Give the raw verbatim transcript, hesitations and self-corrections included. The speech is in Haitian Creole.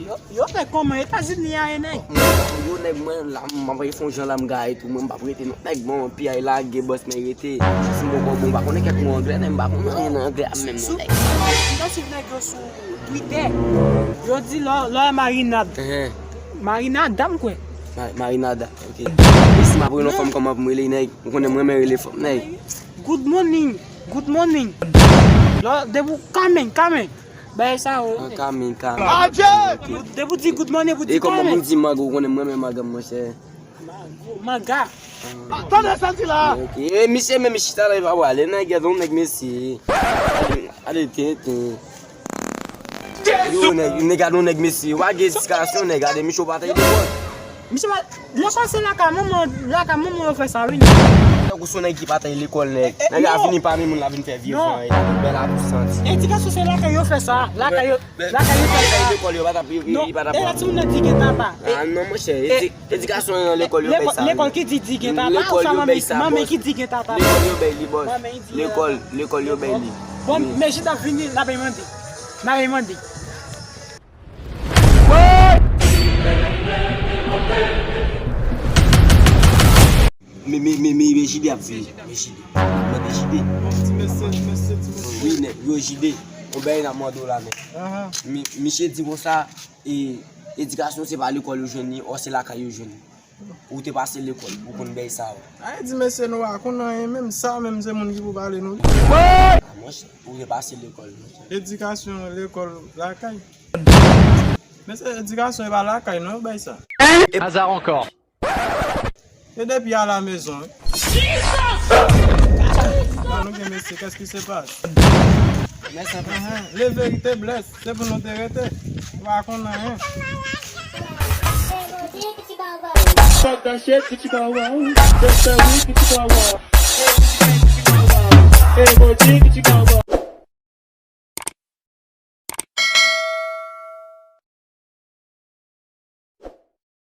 Yo, yo, nèg, kòman Etazini a ye, nèg? Yo, nèg, mwen la, m ap fè yon jan la, m gaye tou, mwen m p ap rete non. Nèg, bon, piyay lage, bòs, mwen rete. Si m poko bon, m pa konnen kèk mo anglè, nèg, m pa konn anyen nan anglè a menm non, nèg. M ta swiv nèg yo sou Twitter. Yo di lò, lò marinad. Marinada, m kwè. Ma- Marinada, ok. E si m ap rele yon fanm, kòman pou m rele, nèg? Ou konnen mwen renmen rele fanm, nèg. Good morning, good morning. Lò, depi w kamen, kamen. Bagay sa yo. Kamen, kamen. Depi w di good morning, pou di kamen. E kòman pou m di maga, ou konnen mwen renmen maga, monchè. Maga. Tande sa di la. Ok. E misye menm chita la, li pa prale, nèg, gade yon nèg mesye. Gade tenten. Yo, nèg, nèg, gade yon nèg mesye. Ou pa gen edikasyon, nèg, gade misye, ou pa ta lekòl. Misye pa, lekòl se lakay manman, lakay manman yo fè sa, wi, nèg. Tankou se yon nèg ki pa ta lekòl, nèg. Nèg la vini pami moun la vin fè vye van, e bèl a tout santi. Edikasyon se lakay yo fè sa, lakay yo, lakay yo fè sa. Lekòl yo pa ta, yo pa ta. Dayè timoun nan di gen tapa. Ah non, monchè, edi- Edikasyon nan lekòl yo bay sa. Lekòl ki di di gen tapa, ou sa manmi ki di gen tapa. Lekòl yo bay li, bòs. Lekòl, lekòl yo bay li. Bon, men jida vini, n ap mande. N ap mande. Men, men, men, men, men Jide ap vini. Men Jide. Mande Jide. Ti mesye, ti mesye, ti mesye. Wi, nèg, yo Jide. Yon bagay n ap mande w la, men. Mi- Misye di konsa, e, edikasyon se pa lekòl yo jwenn li, ò se lakay yo jwenn li. Ou te pase lekòl, ou konn bagay sa yo. Ay, di mesye nou pa konn anyen, menm sa, menm se moun ki pou pale nou. Ah, monchè, ou te pase lekòl, monchè. Edikasyon, lekòl, lakay. Men se edikasyon, e pa lakay, non, yo bay sa. Azar ankò. Se depi a la mezon, wi. Nan nou gen mesye, qu'est-ce qui se passe? Mèsi anpil. Lè verite blès, se pou nou te rete. Ou pa konn anyen. Talk that shit, get your bow wow. Just a week, get your bow wow. Hey, G P, get your bow wow. Hey, G P, get your bow wow.